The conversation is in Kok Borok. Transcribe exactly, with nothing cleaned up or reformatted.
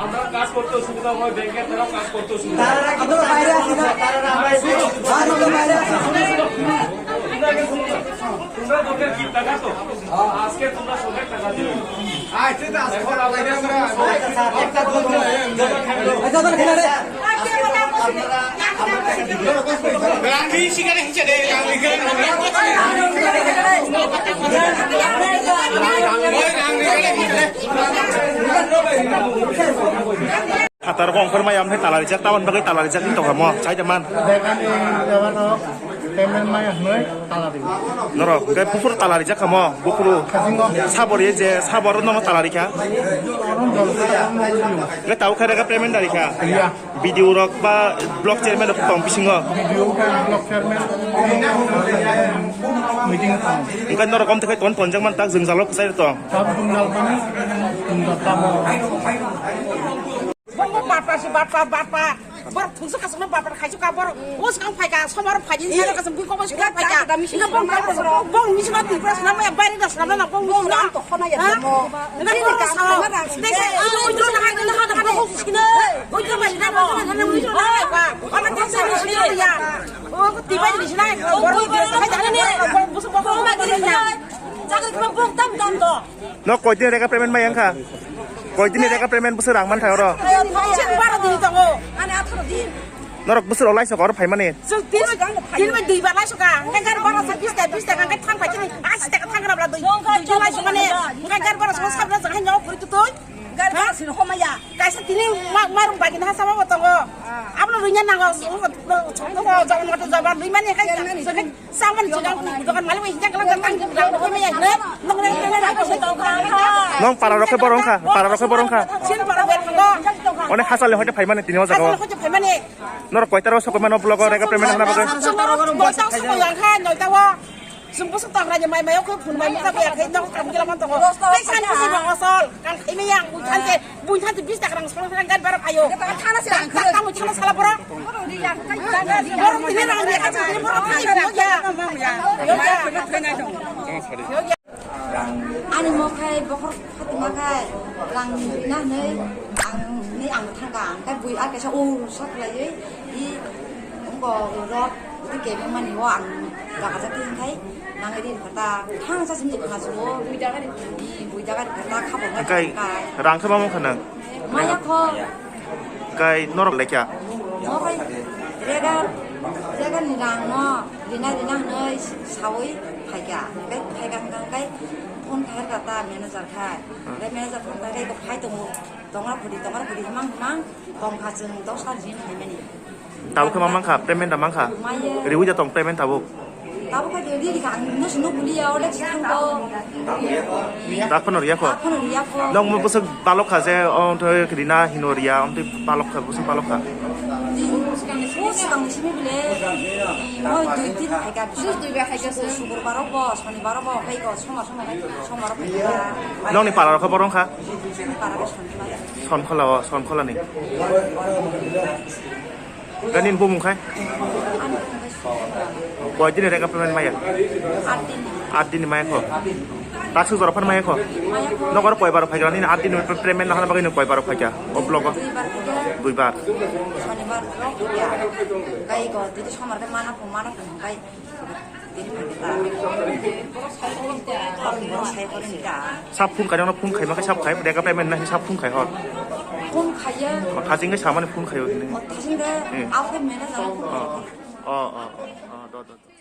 আমরা কাজ করতে অসুবিধা হয়, ব্যাংকের তারাও কাজ করতে অসুবিধা হয়। তোমরা দরকার কি টাকা তো? আজকে তোমরা সবাই টাকা দিবে। Phatar kong khormai amthai talarijak, tabon bagwi talarijak tongkha mo, sai da man. Payment maya hwnwi talari. Norok hwnkhe buphuru talarijak kha mo, buphuru. Sabor ye je sabor nono talarikha. Hwnkhe tabuk khe rega payment dari kha. Iya. B D O rok ba block chairman rok tong bisingo. B D O khe block chairman meeting tong. Hwnkhe norok om thai ton tonjak man tak jwngjalo kwchai tong. Tab jwngjal mani jwngjal tamo. Bongbo bapa si bapa bapa. Bor thungsu kasama bapa khaisu ka bor. Os kang phai ka somar phai ni sero kasam bui koma sura phai ka. Ina bong bong bong ni sura tu sura sura ma bari da sura na bong sura. Bong to khona ya mo. Ina bong sura. Desa itu itu na hai na ha na bong sura. Itu ma sura na na na na sura na ba. Ama desa ni sura ya. O ti bai ni sura. Bor ni sura hai da na bong sura bong ma ni sura. Chakri ko bong tam tam do. No koi din rega payment mai ang kha. Koi din rega payment busu rang man thai oro. Chini baro din tongo. Ani atharo din. Norok busu rok lai sok oro phai mani. Chwng tin, tin bai dui bar lai soka. Hingke gar baro sa bis ta, bis ta, hingke thang pai chini. Asi ta thang gra bla dui. Dui lai sok mani. Hingke gar baro sa sabra jang hingke puri tu tui. Gar baro sin homa ya. Kaisa tini ma, marum bagi na sama bo tongo. Abno runya nango. Chong tongo, jang moto jaba dui mani kai. Samani chigang dokan malik bai hijak lang tang lang ko me ne. Nong para rokhe borong kha, para rokhe borong kha. Sin para ber ko. One hasal le hoite phaimani tini o jaga. Hasal hoite phaimani. Norok koita ro sokoi mano blogo rega payment hana bagwi. Bosa sokoi yang kha noi tawa. Sumbu suk tangra je mai mai ko phun mai muka be khai nong kam gila man to. Tei san ko sing asal. Kan khai me yang buithan te, buithan te bis tak rang song rang gan barap ayo. Kan thana se rang khro. Kamu thana sala boro. Boro tini rang dia kan tini boro thani yo ya. Yo ya. Yo ya. Ani mo khai bokhor khatima khai rang na nei ang ni ang thangka ang kai bui ake sa o sa khlai i. Wngkha rot tei kebeng mani o ang jaga jati hwnkhai nang ri kha ta thang sa simi kha sugo bui jaga ri kha ta kha bo. Hwnkhe rang khe ma mangkha nang? Maya kho. Hwnkhe norok lekha? Mo khai rega, rega ni rang no rina rina hwnwi sawi phaikha. Hwnkhe phaikha hwnkhe phone khai kha ta manager khai. Hwnkhe manager phone khai khai bo khai tongo. Tongra phudi, tongra phudi himang himang tongkha chwng dos ta din phaimani. Tabuk khe ma mangkha, payment da mangkha? Maya. Riwi da tong payment tabuk? Tabuk khe riwi rikha, ang no sino buliya, ole chwng ko. Dak phano riya kho? Dak phano riya kho. Nong mo bwswk balok kha je, o thoi rina hino riya, o thoi balok kha, bwswk balok kha. Din, o swkang ni simi bile, mo dui din phaikha, bwswk dui ba phaikha se. Sukur barok bo, soni barok bo, phai ko, soma soma, soma rok phaikha. Nong ni para rok khe borong kha? Para rok soni. Sonkhola o, Sonkhola ni. Gani ni bumung khai? Koi din rega payment maya? Aat din ni maya kho. Taksuk jora phano maya kho. Nokar koi bar phaikha nini ati no payment nahana bagwi no koi bar phaikha o block o? Duibar. Duibar. Shonibar block ya. Kai go titi somar ke mana ko mana ko kai. Titi phaikha ta. Sai ko ni ta. Sab phone khai, phone khai ma khai sab khai, deka payment na sab phone khai hor. Phone khaiya. Thasing ke samani phone khai o hini. Thasing de. Hmm. Au ke mena jang phone khai. Oh, oh, oh, oh, do, do.